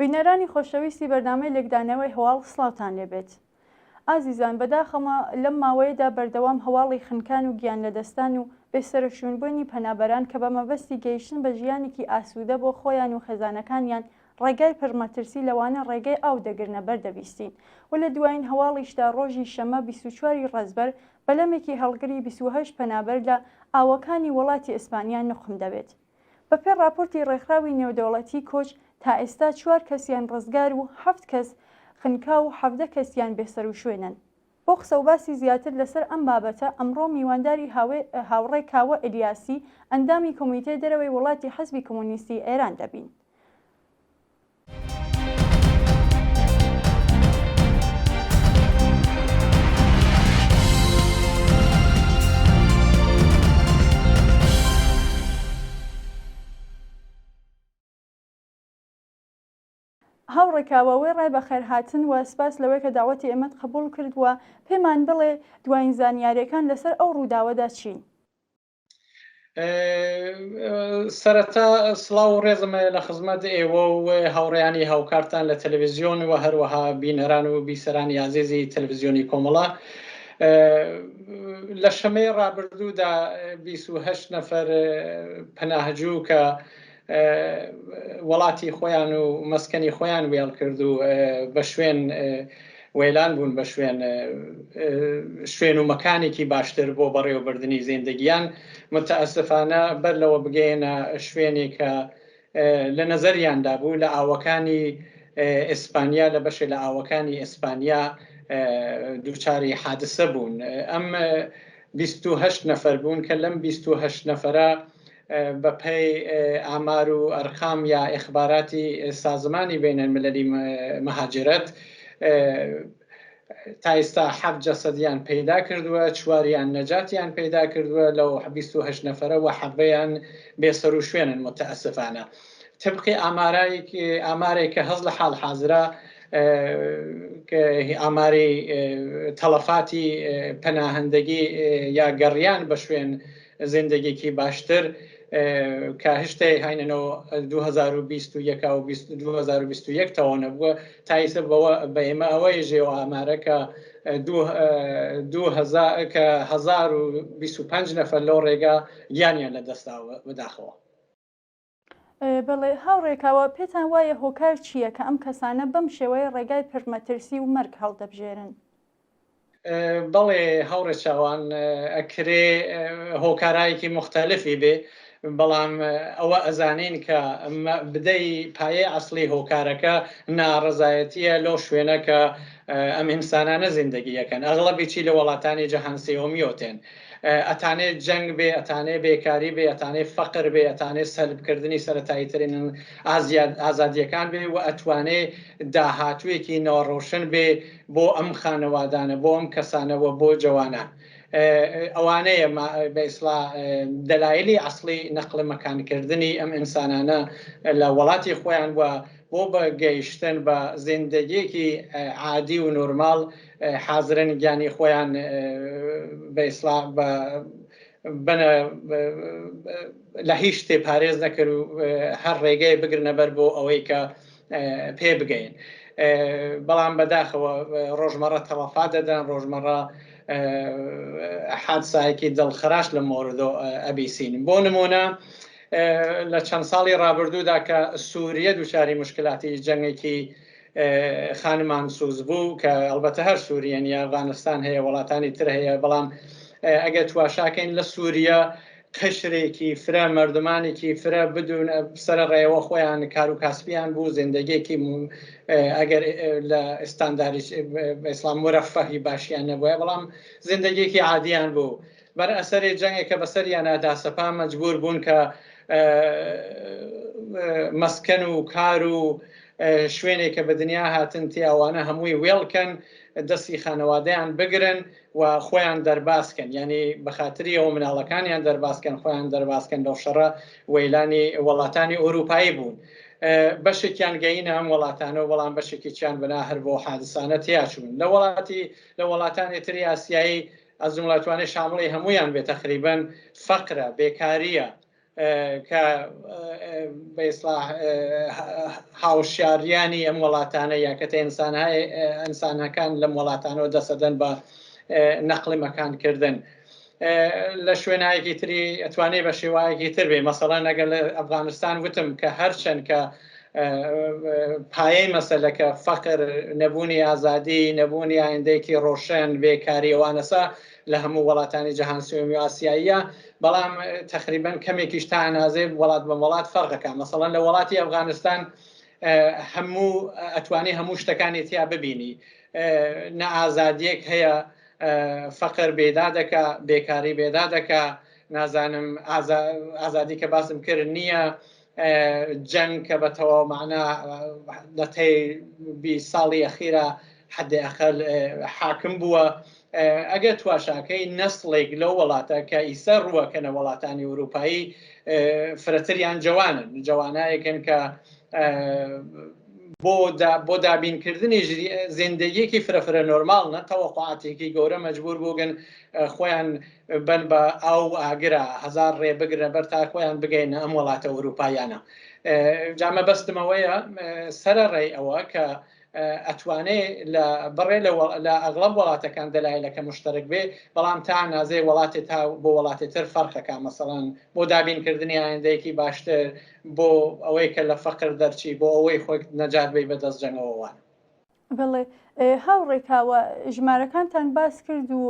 بینەرانی خۆشەویستی بەرنامەی لێکدانەوەی هەواڵ سڵاوتان لێبێت. ئازیزان بەداخەوە لەم ماوەیەدا بەردەوام هەواڵی خنکان و گیانلەدەستان و بێسەروشوینبوونی پەنابەران کە بە مەبەستی گەیشتن بە ژیانێکی ئاسوودە بۆ خۆیان و خێزانەکانیان ڕێگای پڕمەترسی لەوانە ڕێگەی ئاو دەگرنە بەر دەبیستین و لە دوایین هەواڵیشدا ڕۆژی شەمە 24 ی ڕەزبەر بەلەمێکی هەڵگری 28 پەنابەر لە ئاوەکانی وڵاتی ئیسپانیا نوقم دەبێت. بەپێی ڕاپۆرتی ڕێکخراوی نێودەوڵەتی کۆچ تا ئێستا چوار کەسیان ڕزگار و حەفت کەس خنکاو و 17 کەسیان بێسەروشوێنن. بۆ قسەوباسی زیاتر لەسەر ئەم بابەتە ئەمڕۆ میوانداری هاوڕێ کاوە ئەلیاسی ئەندامی کۆمیتەی دەرەوەی وڵاتی حزبی کۆمۆنیستی ئێران دەبین. هاوڕێ کاوە وێڕای بەخێرهاتن و سپاس لەوەی کە داوەتی ئێمەت قبوڵ کرد و پێمان بڵێ دوایین زانیاریەکان لەسەر ئەو ڕووداوەدا چین؟ سەرەتا سڵاو و ڕێزم هەیە لە خزمەت ئێوە و هاوڕێیانی هاوکارتان لە تەلەڤیزیۆن و هەروەها بینەران و بیسەرانی ئازیزی تەلەڤیزیۆنی کۆمەڵە. لە شەمەی ڕابردوودا 28 نەفەر پەناهجوو کە وڵاتی خۆیان و مەسکەنی خۆیان وێڵ کرد و بە شوێن وێلان بوون بە شوێن شوێن و مەکانێکی باشتر بۆ بەڕێوەبردنی زیندەگیان متەئەسفانە بەر لەوە بگەیەنە شوێنێک کە لە نەزەریاندا بوو لە ئاوەکانی ئیسپانیا لە بەشێ لە ئاوەکانی ئیسپانیا دووچاری حادسە بوون ئەم 28 نەفەر بوون کە لەم 28 نەفەرە بە پێی ئامار و ئەرقام یا ئیخباراتی سازمانی بین المللی مهاجرت تا ئیستا حەفت جەسەدیان پەیدا کردووە، چواریان نەجاتیان پەیدا کردووە لەو 28 نەفەرە و حەڤەیان بێسەروشوێنن متاسفانە طبقی ئامارێک کە هەز لە حاڵ حازرە ئاماری تەڵەفاتی پەناهەندەگی یا گەڕیان بە شوێن زندگیکی باشتر کە هشتەی هاینەنەوە 2021 و 2021 تەواو نەبووە تا ئیسە بەوە بە ئێمە ئەوەی ژێوە ئامارە کە کە 1025 نەفەر لەو ڕێگا گیانیان لە دەستداوە بەداخەوە. بەڵێ هاوڕێ کاوە، پێتان وایە هۆکار چییە کە ئەم کەسانە بەم شێوەیە ڕێگای پڕ مەترسی و مەرگ هەڵدەبژێرن؟ بەڵێ هاوڕێ چاوان، ئەکرێ هۆکارایەکی موختەلفی بێ، بەڵام ئەوە ئەزانین کە بدەی پایەی ئەسڵی هۆکارەکە ناڕەزایەتییە لەو شوێنە کە ئەم ئینسانانە زیندەگی ئەکەن، ئەغڵەبی چی لە وەڵاتانی جەهان سێومیەوە تێن. ئەتانێ جەنگ بێ، ئەتانێ بێکاری بێ، ئەتانێ فەقر بێ، ئەتانێ سەلب کردنی سەرەتاییترین ئازادییەکان بێ و ئەتوانێ داهاتوویەکی ناڕۆشن بێ بۆ ئەم خانەوادانە، بۆ ئەم کەسانە و بۆ جەوانان. ئەوانەیە بە ئیسڵا دەلایلی ئەسڵی نەقل مەکان کردنی ئەم ئینسانانە لە وەڵاتی خۆیان و بۆ بە گەیشتن بە زیندەگیەکی عادی و نۆرماڵ حازرن گیانی خۆیان بە ئیسڵا بە بەنە لە هیچ شتێ پارێز نەکرد و هەر ڕێگەی بگرنە بەر بۆ ئەوەی کە پێ بگەین بەڵام بەداخەوە ڕۆژمەڕە تەڵەفا دەدەن ڕۆژمەڕە حادسایەکی دڵخراش لە مۆردۆ ئەبیسین بۆ نمونە لە چەند ساڵی ڕابردوودا کە سووریە دووچاری مشکلاتی جەنگێکی خانمان سوز بوو کە ئەڵبەتە هەر سووریە نیە ئەفغانستان هەیە وڵاتانی تر هەیە بەڵام ئەگەر تواشاکەین لە سووریە قشرێکی فرە مردمانێکی فرە بدون سەر ڕێوە خۆیان کار و کاسبیان بوو زیندگیەکی ئەگەر لە ئستانداری ئیسلام مرەفەهی باشیان نەبووە بەڵام زیندگیەکی عادیان بوو بەر ئەسەری جەنگێک کە بەسەریانا داسەپا مەجبوور بوون کە مەسکەن و کار و شوێنێک کە بە دنیا هاتن تێ ئەوانە هەمووی وێڵکەن دەستی خانەوادەیان بگرن و خۆیان دەربازکەن یعنی بەخاتری ئەوە مناڵەکانیان دەربازکەن خۆیان دەربازکەن لەو شەڕە وەیلانی وڵاتانی ئەوروپایی بوون بەشێکیان گەینە ئەم وڵاتانە و بەڵام بەشێکیان بەنا هەر بۆ حادسانە تیاچوون لە وڵاتی لە وڵاتانی تری ئاسیایی ئەزموون ئەتوانێ شامڵی هەموویان بێ تەقریبەن فەقرە، بێکارییە. کە بە ئیسلاح هاوشاریانی ئەم وڵاتانە یا کەتە ئینسانەکان لەم وڵاتانەوە دەسەدەن بە نەقلی مەکان کردن. لە شوێنایەکی تری ئەتوانێ بە شێوایەکی تر بێ، مەسەڵەن ئەگەر لە ئەفغانستان وتم کە هەرچەند کە پایەی مەسەلەکە فەقر، نەبوونی ئازادی، نەبوونی ئایندەیەکی ڕۆشن، بێکاری ئەوانەسە لە هەموو وڵاتانی جەهان سوێمی و ئاسیاییە، بەڵام تەقریبەن کەمێکیش تا ئەنازەی وڵات بە وڵات فەرقەکە. مەسەڵەن لە وڵاتی ئەفغانستان هەموو ئەتوانی هەموو شتەکانی تیا ببینی، نە ئازادیەک هەیە، فەقر بێدا دەکا، بێکاری بێدا دەکا، نازانم ئازادی کە باسم کرد نییە، جەنگ کە بە تەواو مەعنا لە تەی 20 ساڵی ئەخیرا حەدێ ئەقەل حاکم بووە. ئەگەر تواشاکەی نەسڵێک لەو وڵاتە کە ئیسە ڕووەکەنە وڵاتانی ئوروپایی فرەتریان جەوانن، جەوانایەکن کە بۆ بۆ دابینکردنی زیندەگیەکی فرە فرە نۆرماڵ نە تەوەقعاتێکی گەورە مەجبور بووگن خۆیان بن بە ئاو و ئاگرا هەزار ڕێ بگرنە بەر تا خۆیان بگەینە ئەم وڵاتە ئەوروپاییانە. جا مەبەستمەوەیە سەرە ڕێی ئەوە کە ئەتوانێ لە بڕێ لە ئەغڵب وڵاتەکان دەلایلەکە مشتەرک بێ، بەڵام تا نازەی وڵاتێ تا بۆ وڵاتێ تر فەرقەکە، مەسەڵەن بۆ دابینکردنی ئایندەیەکی باشتر، بۆ ئەوەی کە لە فەقر دەرچی، بۆ ئەوەی خۆت نەجات بەی بە دەست جەنگەوە وان. بەڵێ هاوڕێ کاوە، ژمارەکانتان باس کرد و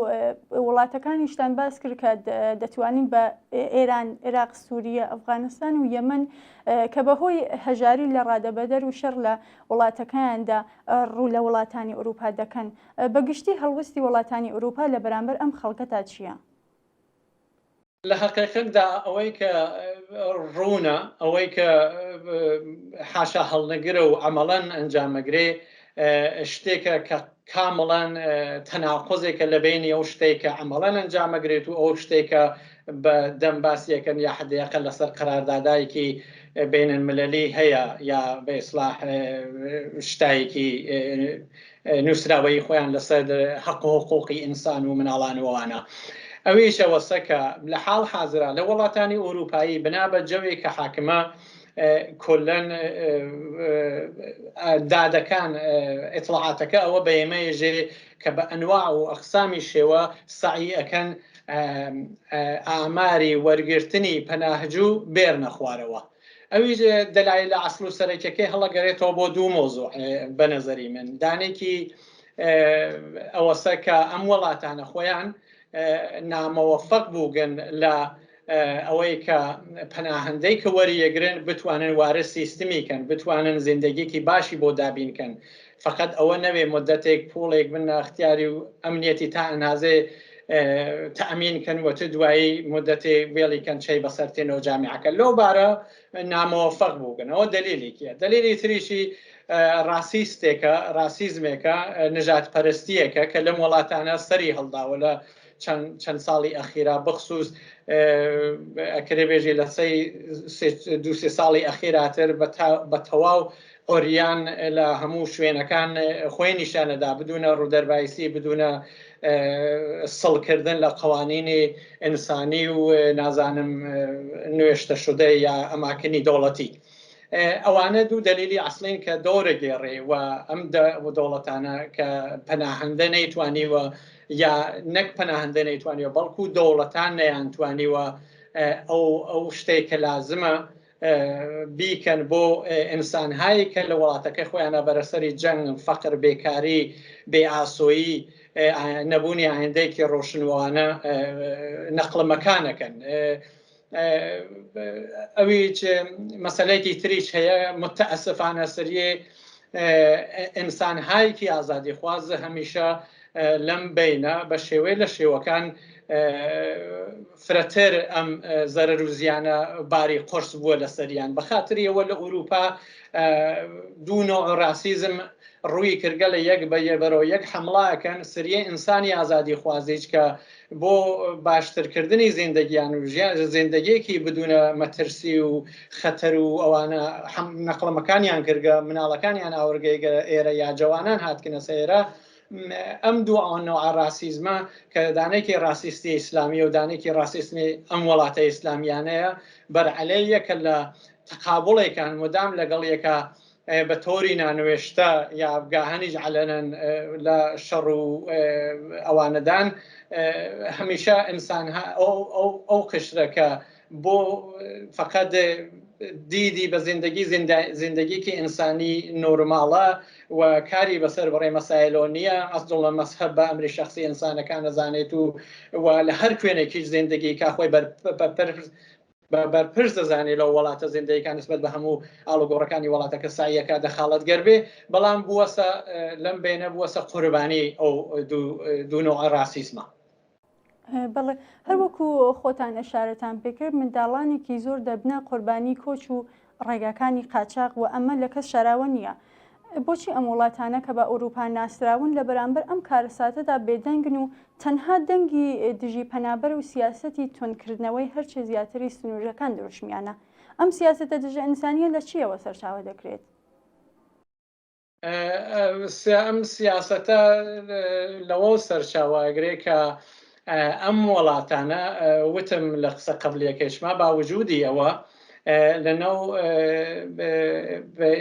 وڵاتەکانیشتان باس کرد کە دەتوانین بە ئێران، عێراق، سووریە، ئەفغانستان و یەمەن کە بەهۆی هەژاری لە ڕادەبەدەر و شەڕ لە وڵاتەکەیاندا ڕوو لە وڵاتانی ئورووپا دەکەن. بە گشتی هەڵوستی وڵاتانی ئورووپا لە بەرامبەر ئەم خەڵکەدا چییە؟ لە هەقیقەتدا ئەوەی کە ڕوونە، ئەوەی کە حاشا هەڵنەگرە و عەمەڵەن ئەنجامەگرێ، شتێکە کە کامڵەن تەناقوزێکە لە بەینی ئەو شتەی کە عەمەڵەن ئەنجامەگرێت و ئەو شتەی کە بە دەم باسیەکەن یا حەدیەقە لەسەر قەراردادایەکی بەینەلملەلی هەیە یا بە ئیسلاح شتایەکی نووسراوەیی خۆیان لەسەر هەق و حقوقی ئینسان و مناڵان و ئەوانە. ئەویش ئەوەسە کە لە حاڵ حازرا لە وڵاتانی ئورووپایی بنا بە جەوێک کە حاکمە کولەن دادەکان ئیتڵاعاتەکە ئەوە بە ئێمە ێژێ کە بە ئەنواع و ئەقسامی شێوە سەعی ئەکەن ئاماری وەرگرتنی پەناهجوو بێرنە خوارەوە. ئەویش دەلایلە ئەسڵ و سەرەکیەکەی هەڵەگەرێتەوە بۆ دوو مۆزوع بە نەزەری من دانێکی ئەوەسە کە ئەم وڵاتانە خۆیان نامەوەفەق بووگن لە ئەوەی کە پەناهەندەی کە وەریەگرن بتوانن وارە سیستمی کەن بتوانن زیندەگیکی باشی بۆ دابین کەن فقط ئەوە نەوێ مدەتێک پوڵێک بن اختیاری و ئەمنیەتی تا ئەنازێ تەئمین کەن و ت دوایی مدەتێ وێڵی کەن چەی بەسەر تێنەوە جامیعەکە لەو بارە نامەوەفەق بووگن ئەوە دەلیلێکیە دەلیلی تریشی ڕاسیستێکە ڕاسیزمێکە نژاد پەرستیەکە کە لەم وڵاتانە سەری هەڵداوە لە چەند ساڵی ئەخیرا بخصوص ئەکرێ بێژی لە سەی دوو سێ ساڵی ئەخیراتر بە تەواو عوریان لە هەموو شوێنەکان خۆی نیشانەدا بدونە ڕوودەربایسی بدونە سڵکردن لە قوانینی ئینسانی و نازانم نوێشتە شدە یا ئەماکنی دەوڵەتی ئەوانە دوو دەلیلی ئەسلین کە دەورە گێڕێ و ئەم دەوڵەتانە کە پەناهەندە نەیتوانیوە یا نەک پەناهەندە نەیتوانیوە بەڵکو دەوڵەتان نەیانتوانیوە ئەو ئەو شتێک کە لازمە بیکەن بۆ ئینسانهایی کە لە وڵاتەکەی خۆیانە بەرەسەری جەنگ، فەقر، بێکاری، بێ ئاسۆیی، نەبوونی ئایندەیەکی ڕۆشنوانە نەقڵمەکانەکەن. ئەویچ مەسەلەیەکی تریش هەیە متەئەسفانە سریێ ئینسانهایکی ئازادیخواز هەمیشە لەم بەینە بە شێوەی لە شێوەکان فرەتر ئەم زەرەر و زیانە باری قورس بووە لەسەریان بە خاتری ئەوە لە ئوروپا دوو نەوع ڕاسیزم ڕووی کردگە لە یەک بە یەبەرەوە یەک حەمڵاکەن سریە ئینسانی ئازادی خوازیچ کە بۆ باشترکردنی زیندەگیان و زیندەگیەکی بدونە مەترسی و خەتەر و ئەوانە نەقڵەمەکانیان کردگە مناڵەکانیان ئاورگەیگە ئێرە یا جەوانان هاتکنە سەیرە. ئەم دوو نەوعە ڕاسیزمە کە دانێکی ڕاسیستی ئیسلامیە و دانێکی ڕاسیسمی ئەم وڵاتە ئیسلامیانەیە بەرعەلەی یەکە لە تەقابڵێکان مدام لەگەڵ یەکە بە تۆری نانوێشتە یا گاهەنیش عەلەنەن لە شەڕ و ئەوانەدان هەمیشە ئینسان ئەو قشرە کە بۆ فقط دیدی بە زیندگی زیندگیکی ئینسانی نۆرماڵە و کاری بەسەر بڕێ مەسایلۆ نییە ئەسڵ لە مەسهب بە ئەمری شخصی ئینسانەکان دەزانێت و و لە هەر کوێنێکیش زیندگی کا خۆی بەر بە بەرپرس دەزانێ لەو وەڵاتە زیندەیەکە نسبەت بە هەموو ئاڵوگۆڕەکانی وەڵاتەکە سایەکە دەخاڵەتگەر بێ، بەڵام بووەسە لەم بەینە بووەسە قوربانی ئەو دوو نەوعە ڕاسیزمە. بەڵێ هەر وەکو خۆتان ئەشارەتان پێکرد منداڵانێکی زۆر دەبنە قوربانی کۆچ و ڕێگاکانی قاچاق و ئەمە لە کەس شاراوە نییە. بۆچی ئەم وڵاتانە کە بە ئەوروپا ناسراون لە بەرامبەر ئەم کارەساتەدا بێدەنگن و تەنها دەنگی دژی پەنابەر و سیاسەتی توندکردنەوەی هەرچی زیاتری سنوورەکان دروشمیانە؟ ئەم سیاسەتە دژە ئینسانییە لە چییەوە سەرچاوە دەگرێت؟ ئەم سیاسەتە لەوە سەرچاوە ئەگرێ کە ئەم وڵاتانە وتم لە قسە قبلیەکەشما با وجودی ئەوە لەناو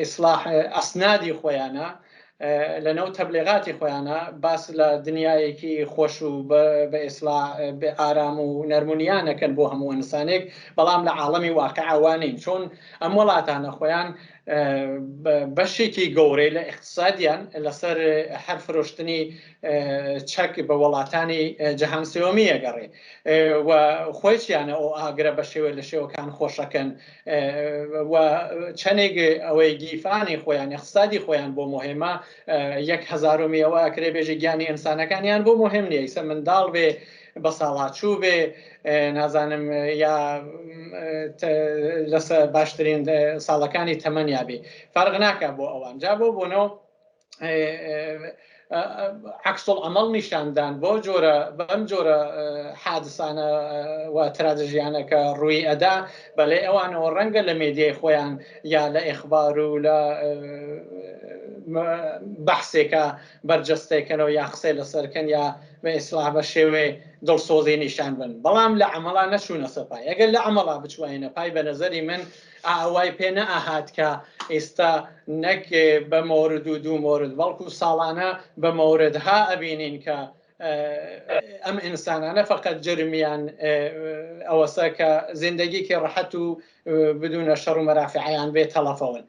ئیسلاح ئەسنادی خۆیانە لەناو تەبلیغاتی خۆیانە باس لە دنیایەکی خۆش و بە ئیسلاح ئارام و نەرمونیانەکەن بۆ هەموو ئینسانێک، بەڵام لە عاڵەمی واقع وانین، چۆن ئەم وڵاتانە خۆیان بەشێکی گەورەی لە ئیقتسادیان لەسەر هەر فرۆشتنی چەک بە وڵاتانی جەهان سێوەمی ئەگەڕێ و خۆیچیانە ئەو ئاگرە بە شێوە لە شێوەکان خۆشەکەن و چەندێک ئەوەی گیفانی خۆیان اقتصادی خۆیان بۆ مهمە یەک هەزارۆمی ئەوە ئەکرێ بێژی گیانی ئینسانەکانیان بۆ مهم نییە ئیسە منداڵ بێ بەساڵاچوو بێ نازانم یا لەسە باشترین ساڵەکانی تەمەنیا بێ فەرق ناکە بۆ ئەوان جا بۆ بۆنەوە عکس العمل نیشاندان بۆ جۆرە بەم جۆرە حادسانە و تراژیانە کە ڕووی ئەدا بەلێ ئەوانەوە ڕەنگە لە مێدیای خۆیان یا لە ئەخبار و لە بەحسێکە بەرجەستەیکەنەوە یا قسەی لەسەرکەن یا بە ئیسلاح بە شێوەی دڵسۆزی نیشان بن بەڵام لە عەمەڵا نەچوونەسە پای ئەگەر لە عەمەڵا بچوایەنە پای بە نەزەری من ئاوای پێ نەئەهات کە ئیستا نەک بە مۆرد و دوو مۆرد بەڵکو ساڵانە بە مۆردها ئەبینین کە ئەم ئینسانانە فقط جرمیان ئەوەسە کە زیندەگیکی ڕەحەت و بدونە شەڕ و مەرافعیان بێ تەڵەفەون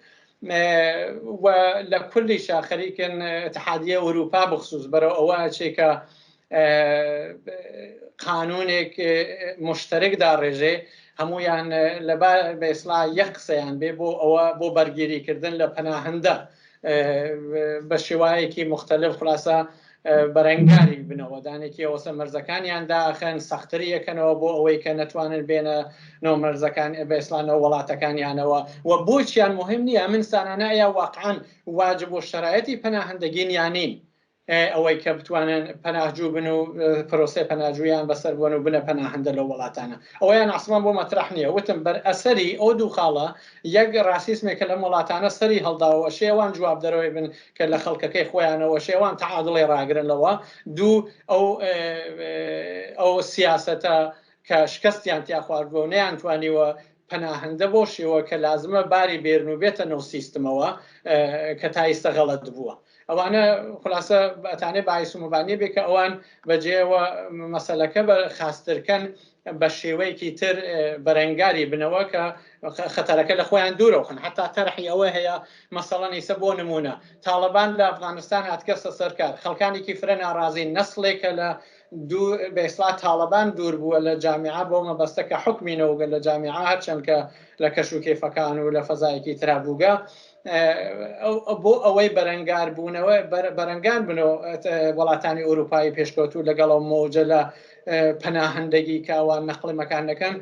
و لە کولیشا خەریکن اتحادیە ئەوروپا بخصوص بەرەو ئەوە ئەچێ کە قانونێک مشترک داڕێژێ هەمویان لە بە ئیسلا یەک قسەیان بێ بۆ ئەوە بۆ بەرگیریکردن لە پەناهندە بە شێوایەکی مختلف خلاصە بەرەنگاری بنەوە دانێکی ئەوەسە مەرزەکانیان داخەن سەختری یەکەنەوە بۆ ئەوەی کە نەتوانن بێنە ناو مەرزەکان بە ئیسلانەوە وڵاتەکانیانەوە و بۆچیان مهم نییە من سانانە ئەیا واقعا واجب و شرایەتی پەناهەندەگین یانین ئەوەی کە بتوانن پەناهجوو بن و پرۆسەی پەناجوویان بەسەر بوون و بنە پەناهەندە لەو وڵاتانە ئەوەیان ئاسمان بۆ مەترح نییە وتم بەر ئەسەری ئەو دوو خاڵە یەک ڕاسیسمێکە لەم وڵاتانە سەری هەڵداوە شێوان جواب دەرەوەی بن کە لە خەڵکەکەی خۆیانەوە شێوان تەعادڵی ڕاگرن لەوە دوو ئەو ئەو سیاسەتە کە شکستیان تیا خواردووە و نەیانتوانیوە پەناهەندە بۆ شێوە کە لازمە باری بێرن و بێتە نەو سیستمەوە کە تا ئیستە غەڵەت بووە ئەوانە خلاصە ئەتانێ باعث و مبانی بێ کە ئەوان بەجێوە مەسەلەکە بە خاسترکەن بە شێوەیەکی تر بەرەنگاری بنەوە کە خەتەرەکە لە خۆیان دوورەوخن حتا تەرحی ئەوە هەیە مەسەڵەن ئیسە بۆ نمونە تاڵەبان لە ئەفغانستان هاتکەسە سەرکار خەڵکانێکی فرە ناڕازین نەسڵێکە لە دوو بەئیسڵا تاڵەبان دوور بووە لە جامیعە بەو مەبەستە کە حوکمی نەوگە لە جامیعە هەرچەند کە لە کەش و کەیفەکان و لە فەزایەکی ترا بووگە بۆ ئەوەی بەرەنگار بوونەوە بەرەنگار بنەوە وڵاتانی ئەوروپایی پێشکەوتوو لەگەڵ ئەو مەوجە لە پەناهەندەگی کە ئەوان نەقڵی مەکان دەکەن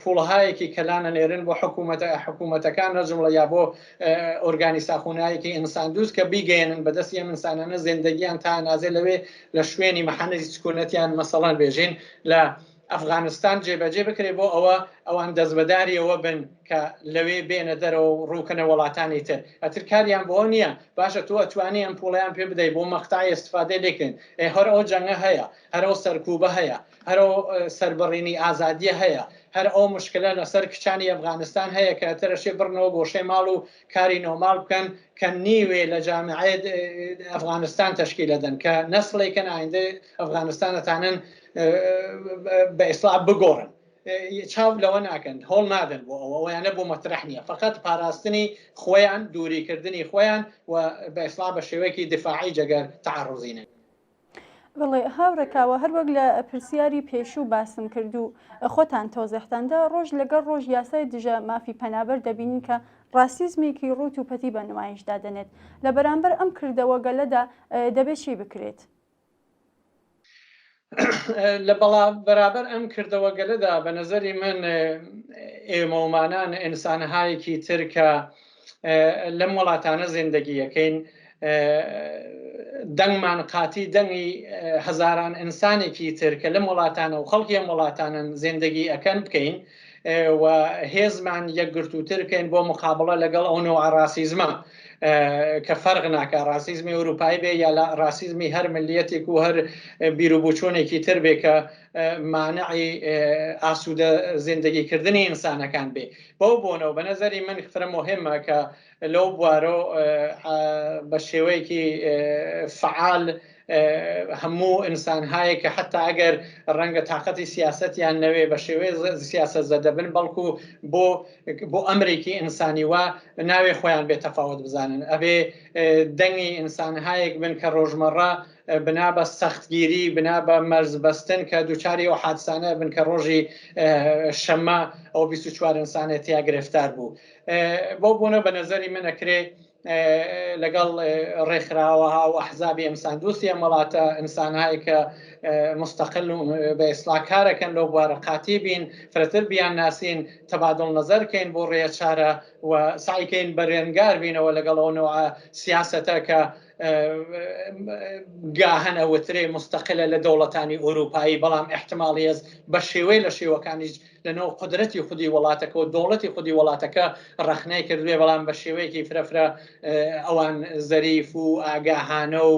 پوڵهایەکی کەلانە نێرن بۆ حکوومەتە حکوومەتەکان لە جمڵە یا بۆ ئۆرگانی ساخونایەکی ئینسان دوست کە بیگەیەنن بە دەستی ئەم ئینسانانە زێندەگیان تا ئەنازێ لەوێ لە شوێنی مەحەلی سکونەتیان مەسەڵەن بێژین لە. ئەفغانستان جێبەجێ بکرێ بۆ ئەوە ئەوان دەستبەداری ئەوە بن کە لەوێ بێنە دەرەوە و ڕووکەنە وڵاتانی تر ئەتر کاریان بۆ نییە. باشە تۆ ئەتوانی ئەم پوڵیان پێ بدەی بۆ مەقتای ئیستفادەی لێکرێن، ئێ هەر ئەو جەنگە هەیە، هەر ئەو سەرکوبە هەیە، هەر ئەو سەربڕینی ئازادیە هەیە، هەر ئەو مشکلە لەسەر کچانی ئەفغانستان هەیە کە ئەتر ئەشێ بڕنەوە گۆشەی ماڵ و کاری نۆماڵ بکەن کە نیوێ لە جامعەی ئەفغانستان تەشکیل ئەدەن کە نەسڵێکن ئایندەی ئەفغانستان ئەتانن بە ئیسڵاح بگۆڕن. چاو لەوە ناکەن، هۆڵ نادەن بۆ ئەوە، ئەویانە بۆ مەترەح نییە، فقط پاراستنی خۆیان، دووریکردنی خۆیان و بە ئیسڵاح بە شێوەیەکی دفاعی جەگەر تەعەڕوزی نەکەن. بەڵێ هاوڕێ کاوە، هەروەک لە پرسیاری پێشوو باسم کرد و خۆتان تەوزیحتان دا، ڕۆژ لەگەڵ ڕۆژ یاسای دژە مافی پەنابەر دەبینین کە ڕاسیزمێکی ڕووت و پەتی بە نمایش دادەنێت. لە بەرامبەر ئەم کردەوە گەلەدا دەبێ چی بکرێت؟ لە بەڵا بەرابەر ئەم کردەوە گەلەدا بە نەزەری من ئێمەومانان ئینسانهایەکی تر کە لەم وڵاتانە زیندەگیەکەین دەنگمان قاتی دەنگی هەزاران ئینسانێکی تر کە لەم وڵاتانە و خەڵکی ئەم وڵاتانن زیندەگی ئەکەن بکەین و هێزمان یەکگرتووتر بکەین بۆ مقابڵە لەگەڵ ئەو نەوعە ڕاسیزمە کە فەرق ناکە ڕاسیزمی ئەوروپایی بێ یا لە ڕاسیزمی هەر ملیەتێک و هەر بیروبوچوونێکی تر بێ کە مانعی ئاسوودە زیندگیکردنی ئینسانەکان بێ. بەو بۆنەوە بە نەزەری من فرە مهمە کە لەو بوارۆ بە شێوەیەکی فعال هەموو ئینسانهایەک کە حتا ئەگەر ڕەنگە تااقەتی سیاستیان نەوێ بە شێوەی سیاست زەدەبن، بەڵکو بۆ ئەمرێکی ئینسانی وا ناوێ خۆیان بێ تەفاوت بزانن، ئەبێ دەنگی ئینسانهایەک بن کە ڕۆژمەڕە بنا بە سەختگیری، بنا بە مەرز بەستن کە دووچاری ئەو حادسانە بن کە ڕۆژی شەممە ئەو 24 ئینسانە تیا گرفتار بوو. بەو بۆنە بە نەزەری من ئەکرێ لەگەڵ ڕێکخراوەها و ئەحزابی ئینسان دوستی ئەم وڵاتە، ئینسانهایی کە مستەقل و بە ئیسڵاح کارەکەن لەو بوارە قاتی بین، فرەتر بیان ناسین، تەبادڵ نەزەر کەین بۆ ڕێیە چارە و سەعی کەین بەرەنگار بینەوە لەگەڵ ئەو نەوعە سیاسەتە کە گاهەن ئەوترێ مستەقلە لە دەوڵەتانی ئورووپایی، بەڵام ئیحتماڵی هەس بە شێوەی لە شێوەکانیش لەناو قودرەتی خودی وڵاتەکە و دەوڵەتی خودی وڵاتەکە ڕەخنەی کردوێ، بەڵام بە شێوەیەکی فرە فرە ئەوان زەریف و ئاگاهانە و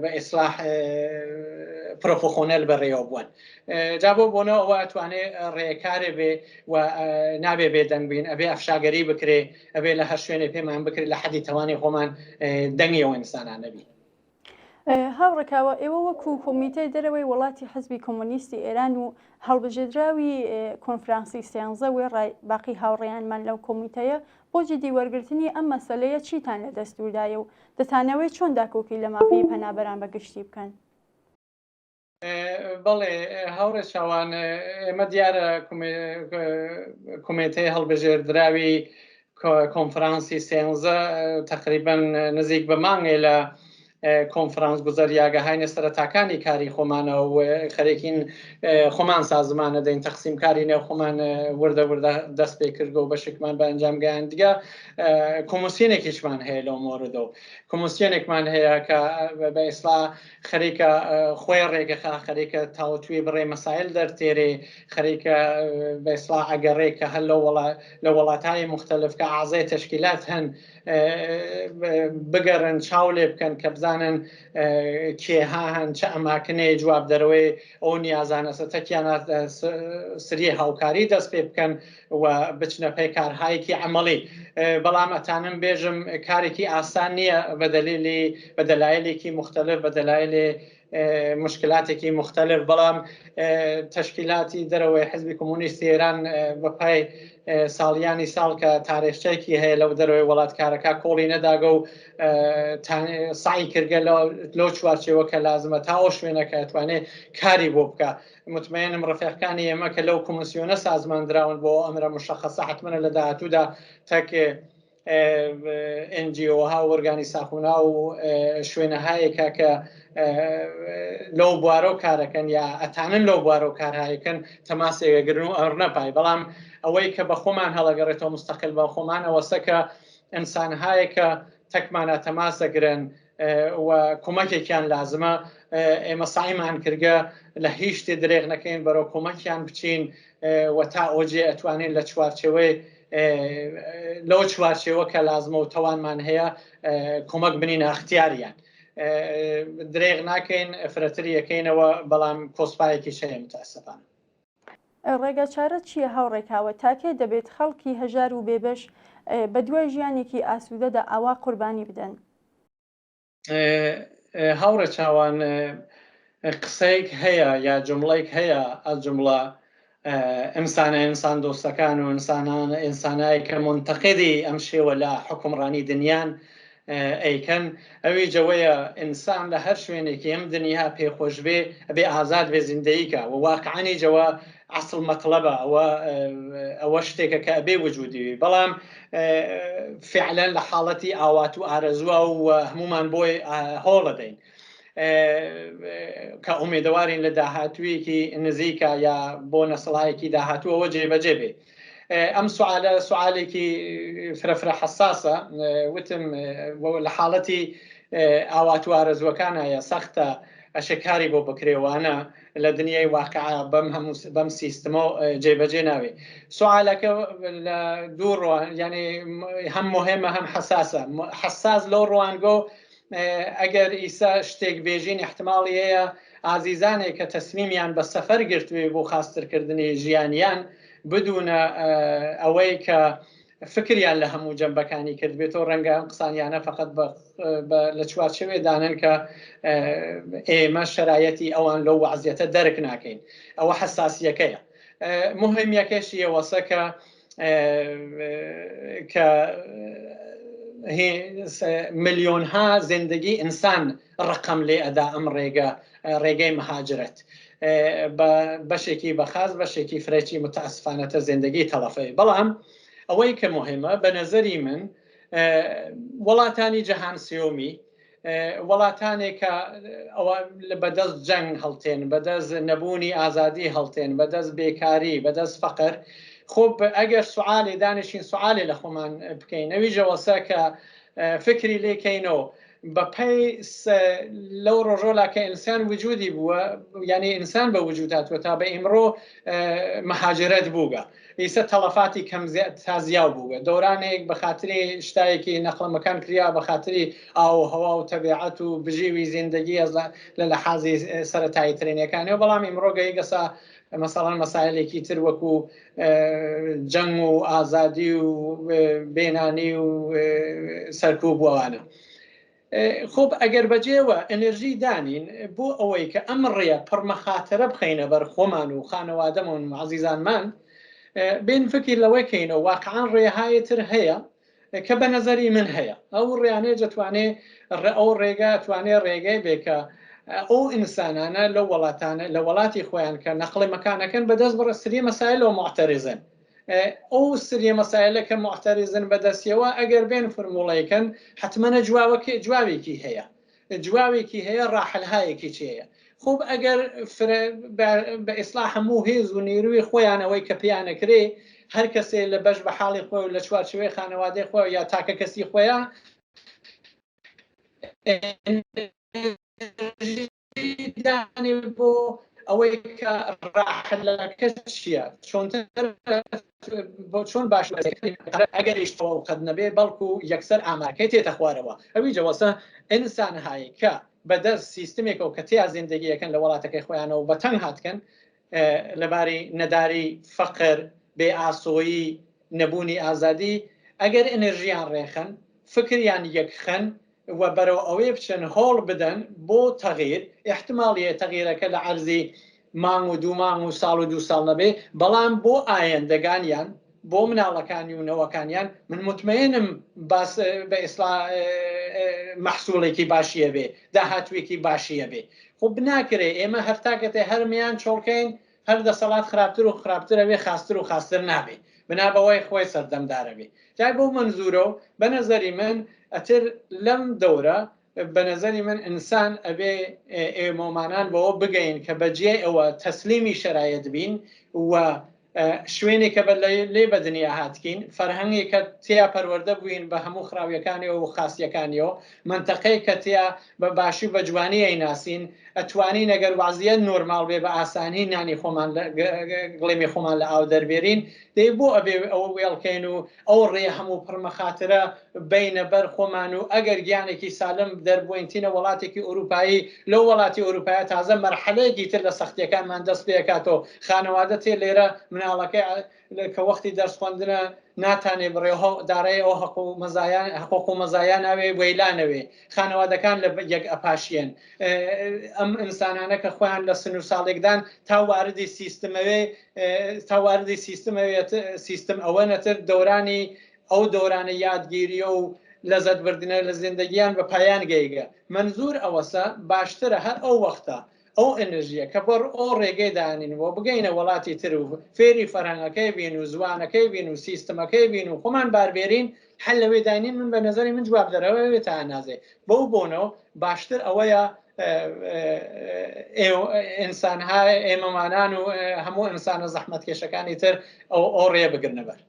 بە ئیسلاح پرۆفۆخۆنەل بەڕێوە بوون. جا بۆ بۆنە ئەوە ئەتوانێ ڕێکارێ بێ و نابێ بێدەنگ بین، ئەبێ ئەفشاگەری بکرێ، ئەبێ لە هەر شوێنێ پێمان بکرێت لە حەدی تەوانی خۆمان دەنگی ئەو ئینسانانە بین. هاوڕێ کاوە، ئێوە وەکوو کۆمیتەی دەرەوەی وڵاتی حیزبی کۆمۆنیستی ئێران و هەڵبژێردراوی کۆنفرانسی سێانزە وێڕای باقی هاوڕێیانمان لەو کۆمیتەیە بۆ جیدی وەرگرتنی ئەم مەسەلەیە چیتان لە دەستوردایە و دەتانەوێ چۆن داکۆکی لە مافی پەنابەران بە گشتی بکەن؟ بەڵێ هاوڕێ چاوان، ئێمە دیارە کۆمێتەی هەڵبژێردراوی کۆنفرانسی سێنزە تقریبا نزیک بە مانگێ لە کۆنفرانس گوزەریاگە، هاینە سەرەتاکانی کاری خۆمانە و خەرێکین خۆمان سازمانە دەین، تەقسیم کاری نێو خۆمان وردە وردە دەست پێ کردگە و بەشێکمان بە ئەنجام گەیاندگە. کۆمسیۆنێکیشمان هەیە لەو مۆردەوە، کۆمسیۆنێکمان هەیە کە بە ئیسلا خەریکە خۆی ڕێگەخا، خەریکە تاوتوێ بڕێ مەسایل دەرتێرێ، خەریکە بە ئیسڵاح ئەگەڕێ کە هەر لەو وڵا لە وڵاتانی مختلف کە ئازای تەشکیلات هەن بگەڕن چاو لێ بکەن کە بزانن کێها هەن، چە ئەماکنێ جواب دەرەوەی ئەو نیازانەسە، تەکیانە سری هاوکاری دەست پێ بکەن و بچنە پەی کارهایەکی عەمەڵی. بەڵام ئەتانم بێژم کارێکی ئاسان نییە بە دەلیلی بە دەلایلێکی مختلف، بە دەلایلی مشکلاتێکی مختلف، بەڵام تەشکیلاتی دەرەوەی حزبی کۆمۆنیستی ئێران بە پای ساڵیانی ساڵ کە تاریخچێکی هەیە لەو دەرەوەی وڵات کارەکە کۆڵی نەداگە و سعی کردگە لەو چوارچێوە کە لازمە تا ئەو شوێنە کە توانێت کاری بۆ بکە. مطمئنم ڕفیقەکانی ئێمە کە لەو کۆمیسیۆنە سازمان دراون بۆ ئەمرە مشخصە حتممە لە داهاتوودا تەک NGO ها و ئۆرگانی ساخونا و شوێنەهایەکە کە لەو بوارە و کارەکەن یا ئەتانن لەو بوارە و کارهایەکەن تەماسێگەگرن و ئەڕنە پای. بەڵام ئەوەی کە بە خۆمان هەڵەگەڕێتەوە مستەقل بە خۆمان ئەوەسە کە ئینسانهایەکە تەکمانە تەماس دەگرن. و کۆمەکێکیان لازمە ئێمە سایمان کردگە لە هیچ شتێ درێغ نەکەین بەرەو کۆمەکیان بچین و تا ئەوجێ ئەتوانین لە چوارچێوەی لەو چوارچێوە کە لازمە و تەوانمان هەیە کۆمەک بنین ئەختیاریان درێغ ناکەین فرەتر یەکەینەوە بەڵام کۆسپایەکیش هەیە متاسفانە. ڕێگاچارە چییە هاوڕێ کاوە؟ تا کەی دەبێت خەڵکی هەژار و بێبەش بەدوای ژیانێکی ئاسوودەدا ئاوا قوربانی بدەن؟ هاوڕێ چاوان قسەیەک هەیە یا جمڵێک هەیە ئەس جمڵە ئینسانە ئینسان دۆستەکان و ئینسانان ئینسانای کە مونتەقیدی ئەم شێوە لە حوکمڕانی دنیان ئەیکەن ئەویش ئەوەیە ئینسان لە هەر شوێنێکی ئەم دنیا پێ خۆش بێ ئەبێ ئازاد بێ زیندەیی کا و واقعەنیش ئەوە ئەسڵ مەتڵەبە ئەوە ئەوە شتێکە کە ئەبێ وجودی بێ بەڵام فعلەن لە حاڵەتی ئاوات و ئارەزووە و هەمومان بۆی هۆڵەدەین کە ئومێدەوارین لە داهاتوویەکی نزیکە یا بۆ نەسڵایەکی داهاتووەوە جێبەجێ بێ ئەم سوالە سوالێکی فرە فرە حساسە وتم لە حاڵەتی ئاوات و ئارەزوەکانایە سەختە ئەشێ کاری بۆ بکرێوانە لە دنیای واقع بەم هەموو بەم سیستمە جێبەجێ ناوێ سوالەکە لە دوو ڕوان یعنی هەم مهمە هەم حساسە حساس لەو ڕوانگۆ ئەگەر ئیسا شتێک بێژین احتماڵی هەیە ئازیزانێک کە تەسمیمیان بە سەفەر گرتوێ بۆ خاسترکردنی ژیانیان بدونە ئەوەی کە فکریان لە هەموو جەنبەکانی کردبێتەوە ڕەنگە ئەم قسانیانە فقط لە چوارچێوێ دانن کە ئێمە شەرایەتی ئەوان لەو وەعزیەتە دەرک ناکەین ئەوە حساسیەکەیە مهمیەکەشی ئەوەسە کە کە ملیۆنها زندگی ئینسان ڕقم لێ ئەدا ئەم ڕێگە ڕێگەی مهاجرەت بە بەشێکی بە خاس بەشێکی فرەکی متاسفانەتە زندگی تەڵەفەی بەڵام ئەوەی کە مهمە بە نەزەری من وڵاتانی جەهان سێومی وڵاتانێک کە ئەوە بەدەست جەنگ هەڵتێن بەدەست نەبوونی ئازادی هەڵتێن بەدەست بێکاری بەدەست فەقر خۆ ئەگەر سوالێ دانیشین سوالێ لە خۆمان بکەین ئەویژەوەسە کە فکری لێکەینەوە بەپێی لەو ڕۆژۆلا کە ئینسان وجودی بووە یعنی ئینسان بە وجود هاتووە تا بە ئیمڕۆ مهاجرەت بووگە ئیسە تەڵەفاتی کەم تا زیاو بووگە دەورانێک بە خاتری شتایەکی نەقڵ مەکان کریا بە خاتری ئاو و هەوا و تەبیعەت و بژیوی زیندەگی ئەز لە لەحازی سەرەتایی ترینەکانەوە بەڵام ئیمڕۆ گەیگەسە مەسەڵەن مەسایلێکی تر وەکو جەنگ و ئازادی و بێنانی و سەرکوب وەوانە. خۆب ئەگەر بەجێوە ئەنرژی دانین بۆ ئەوەی کە ئەم ڕێە پڕمەخاتەرە بخەینە بەر خۆمان و خانەوادەمون و عزیزانمان بین فکر لەوەی کەینەوە واقعا ڕێهای تر هەیە کە بە نەزەری من هەیە ئەو ڕێیانەیە دەتوانێ ئەو ڕێگا توانێ ڕێگەی بێ کە ئەو ئینسانانە لەو وڵاتانە لە وڵاتی خۆیان کە نەقڵی مەکانەکەن بەدەست بڕە سری مەسایلەوە معتەرزن ئەو سریە مەسایلە کە معتەرزن بەدەستیەوە ئەگەر بێن فرموڵەیکەن حتممەە جوابەکە جوابێکی هەیە جواوێکی هەیە ڕاحلهایەکی چێە خوب ئەگەر بە ئیسلاح هەموو هێز و نیروی خۆیان ئەوەی کە پێیانەکرێ هەر کەسێ لە بەش بە حاڵی خۆی و لە چوارچێوەی خانەوادەی خۆی یا تاکە کەسی خۆیان دانێ بۆ ئەوەی کە ڕاحلەکە چییە چۆنتر بۆ چۆن باش ئەگەریش تەواو قەت نەبێ بەڵکو یەکسەر ئامارکەی تێتە خوارەوە ئەوی جەوەسە ئینسان هایی کە بەدەست سیستمێکەوە کە تیا زیندگی ئەکەن لە وڵاتەکەی خۆیانەوە بە تەنگ هاتکەن لەباری نەداری فەقر بێ ئاسۆیی نەبوونی ئازادی ئەگەر ئەنرژیان ڕێخەن فکریان یەکخەن و بەرەو ئەوەی بچن هۆڵ بدەن بۆ تەغیر احتمالیە تەغیرەکە لە عەرزی مانگ و دوو مانگ و ساڵ و دوو ساڵ نەبێ بەڵام بۆ ئایەندەگانیان بۆ مناڵەکانی و نەوەکانیان من مطمئنم باس بە ئیسلا مەحسوڵێکی باشیە بێ داهاتوێکی باشیە بێ خۆ بناکرێ ئێمە هەر تاکەتێ هەرمیان چۆڵکەین هەر دەسەڵات خراپتر و خراپترە بێ خاستر و خاستر نابێ بنا بەوەی خۆی سەردەمدارە بێ جای بەو مەنزورە و بە نەزەری من ئەتر لەم دەورە بە نەزەری من ئینسان ئەبێ ئێمەمانان بەوە بگەین کە بەجێ ئەوە تەسلیمی شەرایەت بین و. شوێنێکە بە لێ بە دنیا هاتکین، فەرهەنگێکە تێیا پەروەردە بووین بە هەموو خراویەکانیەوە و خاسیەکانیەوە، مەنتەقەیەکە تێیا بە باشی و بە جوانی ئەیناسین، ئەتوانین ئەگەر وەزعیەت نۆرماڵ بێ بە ئاسانی نانی خۆمان لە گڵێمی خۆمان لە ئاو دەربێرین، دەی بۆ ئەبێ ئەوە وێڵ کەین و ئەو ڕێ هەموو پڕ مەخاترە بەینە بەر خۆمان و ئەگەر گیانێکی سالم دەربوەین تینە وەڵاتێکی ئوروپایی لەو وەڵاتی ئوروپایە تازە مەرحەلەیەکی تر لە سەختیەکانمان دەست پێکاتەوە خانەوادە تێ لێرە مناڵەکەی کە وەختی دەرس خوەندنە ناتانێ بڕێ دارای ئەو حەق و مەزایا حقوق و مەزایا ناوێ وەیلا نەوێ خانەوادەکان لە یەک ئەپاشیەن ئەم ئینسانانە کە خۆیان لە سن و ساڵێکدان تا واردی سیستمەوێ تا واردی سیستمەوێت سیستم ئەوە نەتر دەورانی ئەو دەورانە یادگیریە و لەزەت بردنە لە زندگیان بە پایان گەیگە مەنزور ئەوەسە باشترە هەر ئەو وەختە ئەو ئەنرژیە کە بەڕ ئەو ڕێگەی دانین و بگەینە وڵاتی تر و فێری فەرهەنگەکەی بین و زوانەکەی بین و سیستمەکەی بین و خۆمان باربێرین هەر لەوێ داینین من بە نەزەری من جواب دەرەوە تا ئەنازێ بەو بۆنەوە باشتر ئەوەیە ئینسانها ئێمەمانان و هەموو ئینسانە زەحمەتکێشەکانی تر ئەو ئەو ڕێ بگرنە بەر.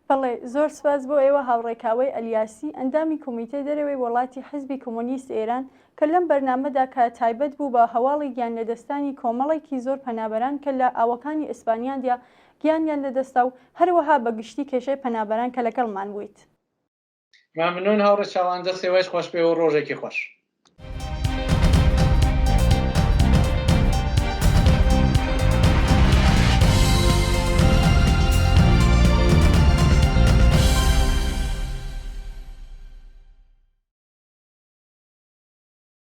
بەڵێ، زۆر سپاس بۆ ئێوە هاوڕێ کاوەی ئەلیاسی، ئەندامی کومیتەی دەرەوەی وەڵاتی حیزبی کۆمۆنیست ئێران کە لەم بەرنامەدا کە تایبەت بوو بە هەواڵی گیان لەدەستانی کۆمەڵێکی زۆر پەنابەران کە لە ئاوەکانی ئیسپانیاندیا گیانیان لەدەستا و هەروەها بە گشتی کێشەی پەنابەران کە لەگەڵمان بوویت. مەمنوون هاوڕێ چاوان دەست ئێوەش خۆش بێ و ڕۆژێکی خۆش.